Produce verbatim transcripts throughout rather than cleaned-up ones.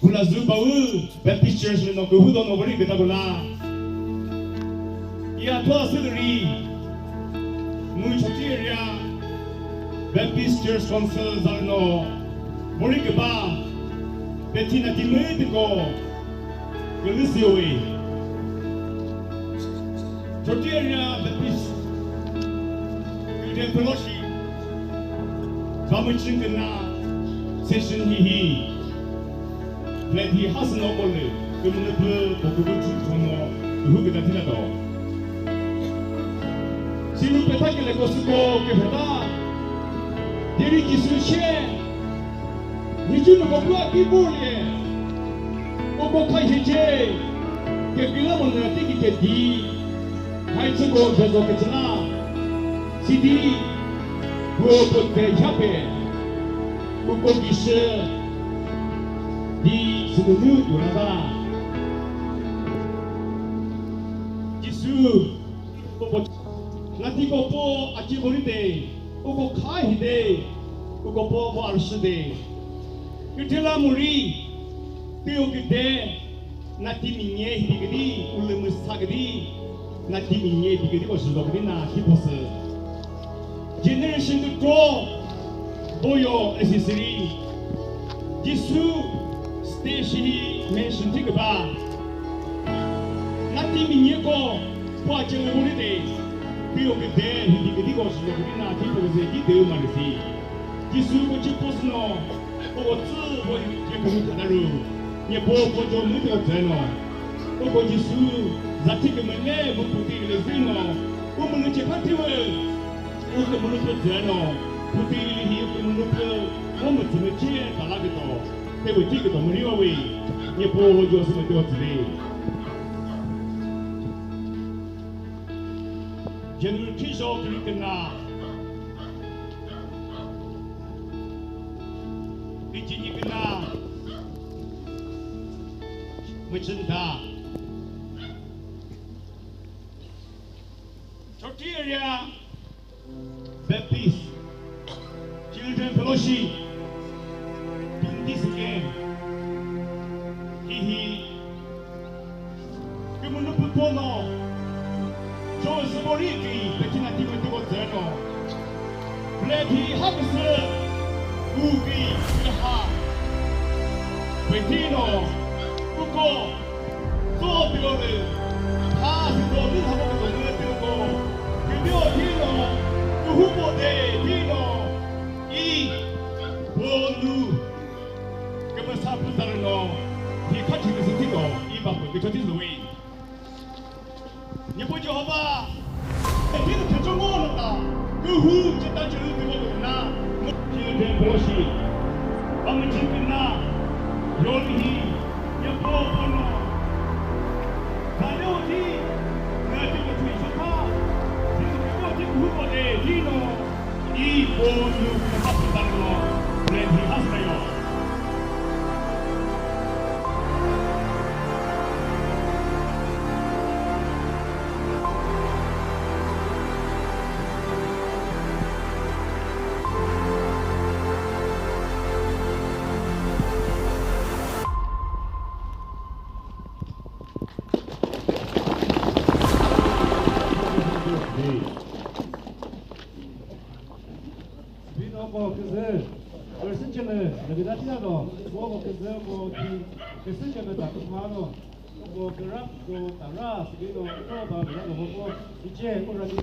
Kula zü baü Baptist Church lü no kühu do no vori küta kula. Iya thua sülüri. Mu Chokri area Baptist Church Council zalü no vori küba. Pethi na ti mütüko. Külüsüwe. Chokri area Baptist Children Fellowship. Bamüchün küna session hihi. Flat hi hasü no kolü, kümünü pü, kokubu chü chono, kühu küta thila do. Sinu pethakele kosuko küpheta. Diri Jisu she. Nichu no kopua ki bule. Koko khai heche. Ke pila mo na tiki ke di. Hai chiko bezo ke chana. Sidi. Kuo ko te yape. Kuko kishü. Di sunu kuraba. Jisu. Uko, natiko po achi vori de, uko khai hi de, uko po po arshi de. Yutila muri, tiyo kide, nati minye hi kidi, ulumisa kidi, nati minye hi kidi, ko shido kidi na hi posu. Generation to draw, boyo necessary. Jisu stage hi mention thi küba. Nati minyeko pua chelü vori de. Pio küde hindi küdi ko silo küdi na thi pose ki de ma si. Jisu ko chi posno. Ko tsü ko ke ko thadaru. Nye po ko jo mu ko tseno. Ko Jisu za thi kümüne mu puti le zino. Ko mu che pha thi we. Ukümünu pü dzüno, puti hi ukümünu pü, mo mütsümüche tala küto, te wüti küto müri wa wi, nye po ho jo sümüte wa tsüli. General Thisho kiri küna, Richini küna, müchünda. Chokri area Baptist Children Fellowship twenty second. Hihi. Kümünu pupono. John Sabori ki petina timo timo zeno. Pleti hakse. Uki ha. Petino. Uko. Tso tiko lü, tha si tso lü tha ko tiko lü tiko ko, kümüo thino, kuhu ko de thino, i, bonu, kümüsa pü zarü no, thi kha thi küsü thiko, i ba pü kücho thi zui. Nyepo Jehovah, e thino thücho ngo no ta, kuhu cheta chürü tiko lü na, Children Fellowship, Bamüchiküna, Yolihi, Nyepo Bono, Kaleohi, Nati Kutui Shota, Sisi Kutui Kuko de Lino, I Bonu Kapitano, Rendi Hasrayo. Sibino ko küzü, verse chele, David atiyalo, ko küzü ko ki, küzü chele da kumano. Ko kürap ko tara sibino ko ba bira ko ko iche ko rani.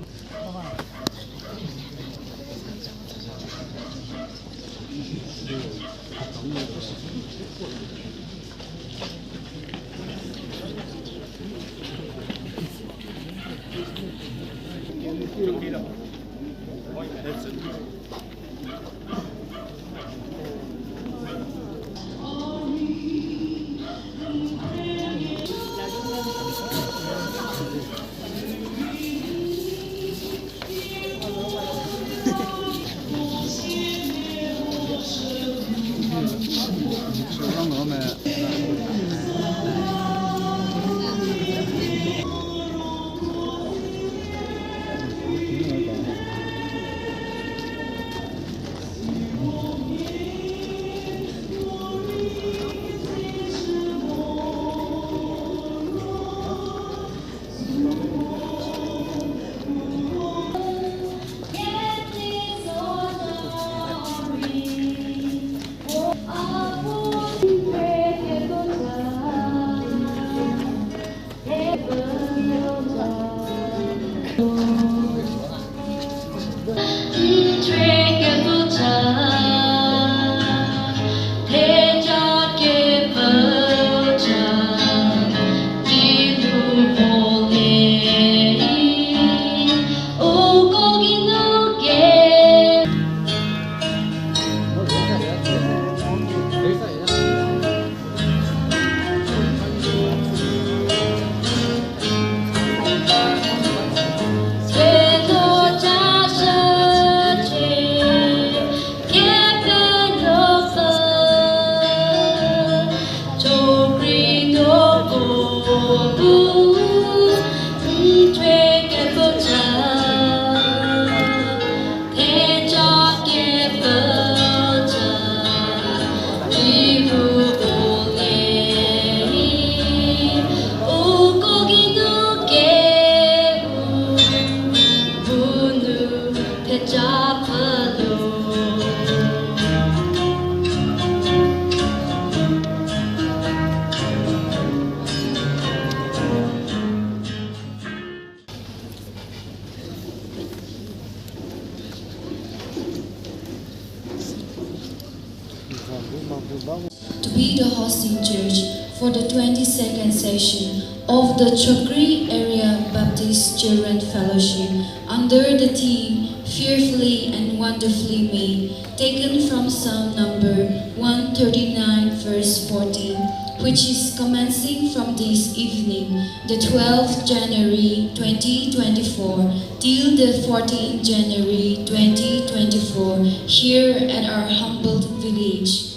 to be the hosting church for the twenty-second session of the Chokri Area Baptist Children Fellowship under the theme Fearfully and Wonderfully Made, taken from Psalm number one thirty-nine, verse fourteen, which is commencing from this evening, the twelfth January twenty twenty-four, till the fourteenth January twenty twenty-four, here at our humbled village.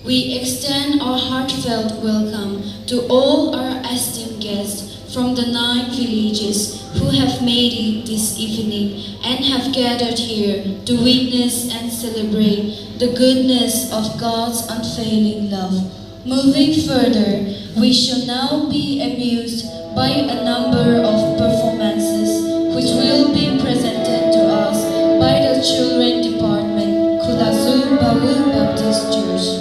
We extend our heartfelt welcome to all our esteemed guests from the nine villages who have made it this evening and have gathered here to witness and celebrate the goodness of God's unfailing love. Moving further, we shall now be amused by a number of performances which will be presented to us by the children department, Khulazu Bawu Baptist Church.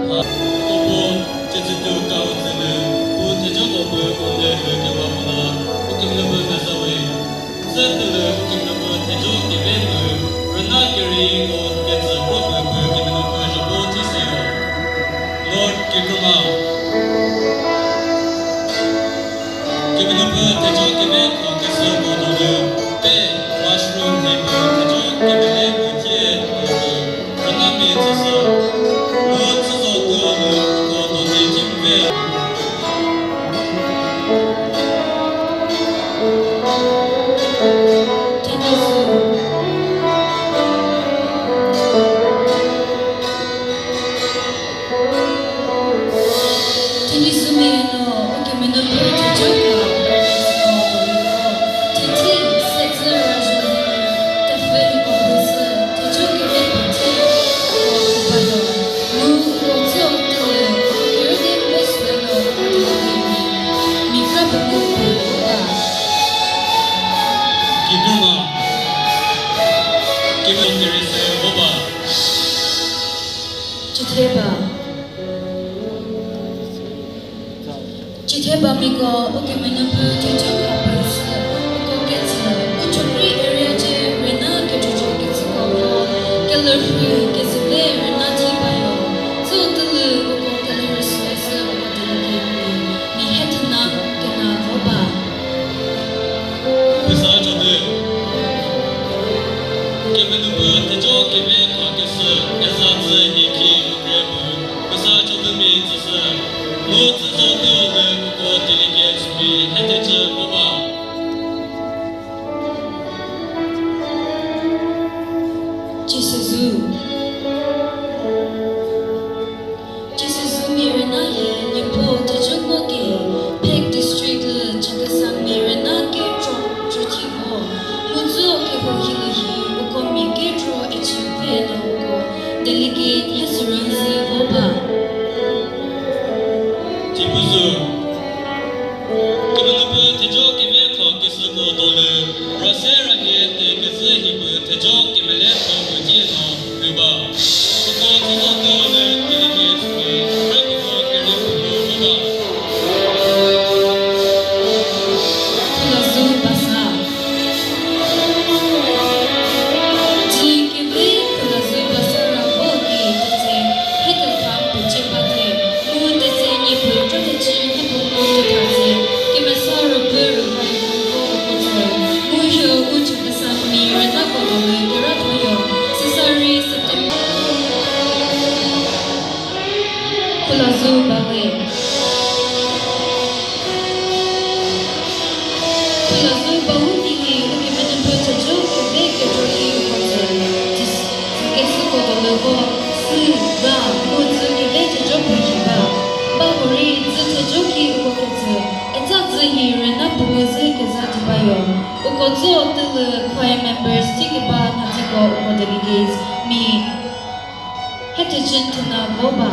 Kopo chetütü kautülü, bu tejo kopo onde lü kebapula, ukümlü bu mezawi. Zütülü ukümlü bu tejo kebe lü, rüna keri o ketsü kopo bu kebe lü bu jobo tisiyo. Lord Kikuma. Kebe lü bu tejo kebe ko ketsü ko dolu, pe mushroom ne bu tejo kebe le bu tie ko bu. Rüna mi tsüsü, mu tsüzo tüo lü ko dodi kimve. Thank you so much. Thank you so much. Chitheba. Chitheba miko ukümünüpü tejo khapüsü uko ketsü, u Chokri area ce rüna kechücho ketsü ko vo, kelürhü kezüve rüna thi bayo, tsü utülü uko kelürhü süesü uko delegate mi, mi hetüna kena vo ba. Püsa chotü. Kümünüpü tejo keve khakesü eza tsü hiki mükre pü. Püsa chotü mi tsüsü. Mu tsü zotü lü uko delegates mi hetüchü baba. Chisüzü. Chisüzü mi rüna hi Nyepo tejo ngo ke, Phek District lü Chakhesang mi rüna ke cho, chothi ngo. Mu tsü ke ho hilü hi uko mi ke cho echi phe no uko delegate hesürüzü vo ba. Chipüzü. Kümünüpü tejo keve khakesü ko dolü, rase ranye te kezü hipü tejo kemele khapü tie no küba. Uko tüno tüo lü delegate mi, rhaküvo kere pülo baba. Khulazu basa. Tsü keve Khulazu basa ra vo ki tütse, hetü kha püche pate, mu tütse nye pü cho tüche, hepo mu tütha tse, kemesa rüpü rüvai vo vo kutso, mu hio u Chakhesang mi rüna ko dolü kera thoyo, Sisari September. Khulazu bawe. Khulazu bawu hihi ukümünüpü tejo keve kejo hi uko tsü, tsü kesü ko dolü vo, sü, ga, mu tsü keve tejo pü hi ba. Ba hori tsü tejo ki uko ketsü, etsa tsü hi rüna pü müzü keza tibayo. Uko tsü utülü choir members thi keba natsiko uko delegates mi. Hetüchün thüna vo ba.